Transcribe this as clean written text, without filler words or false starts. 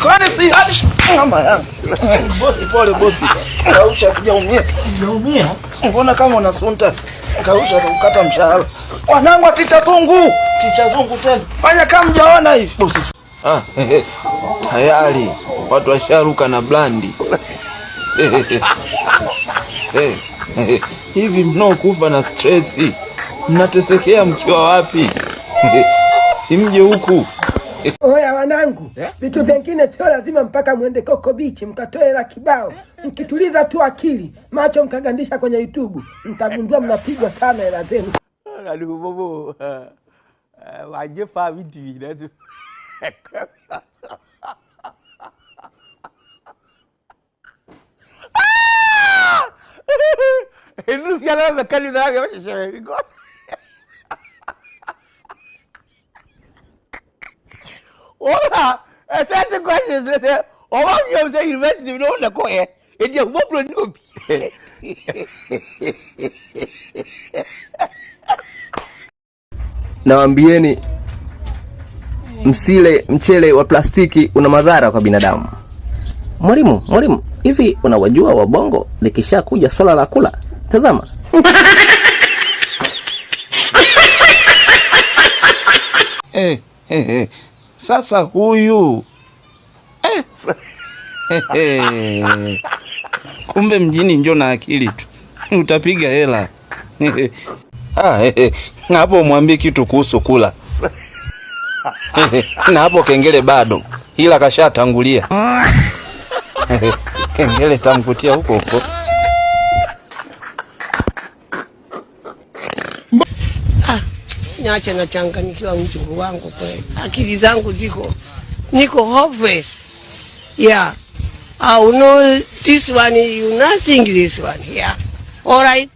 Kwani si hadi mama yangu. Bosi, pole bosi. Kausha, sijaumia. Sijaumia. Mbona kama unasunta? Kausha kukata mshahara. Wanangu, ticha zungu. Ticha zungu tena. Fanya kama mjaona hivi. Bosi. Ah, tayari watu washaruka na blandi. Hivi mnaokufa na stresi mnatesekea mkiwa wapi? Simje huku. Oya wanangu, vitu vingine sio lazima mpaka mwende Coco Beach mkatoe hela kibao. Mkituliza tu akili, macho mkagandisha kwenye YouTube, mtagundua mnapigwa sana hela zenu. Bobo wagye fa bi di na to. Enu fiala bɛka ni na bɛhyehyɛ because wɔn a certain questions sɛ ɔwɔ nwom sɛ university no na kɔɛ edi ɛwɔ buro ni obi. Nawambieni, msile mchele wa plastiki, una madhara kwa binadamu. Mwalimu, mwalimu, hivi unawajua wabongo likisha kuja swala la kula? Tazama. Eh. Sasa huyu eh. Eh. Kumbe mjini njo na akili tu utapiga hela. Ah, eh. Hapo mwambie kitu kuhusu kula na hapo kengele bado, ila kashatangulia. Kengele tamkutia huko huko. Niache nachanganyikiwa mjukuu wangu kweli. Akili zangu ziko niko hopeless. Yeah. I know this one, you nothing this one. Yeah. All right.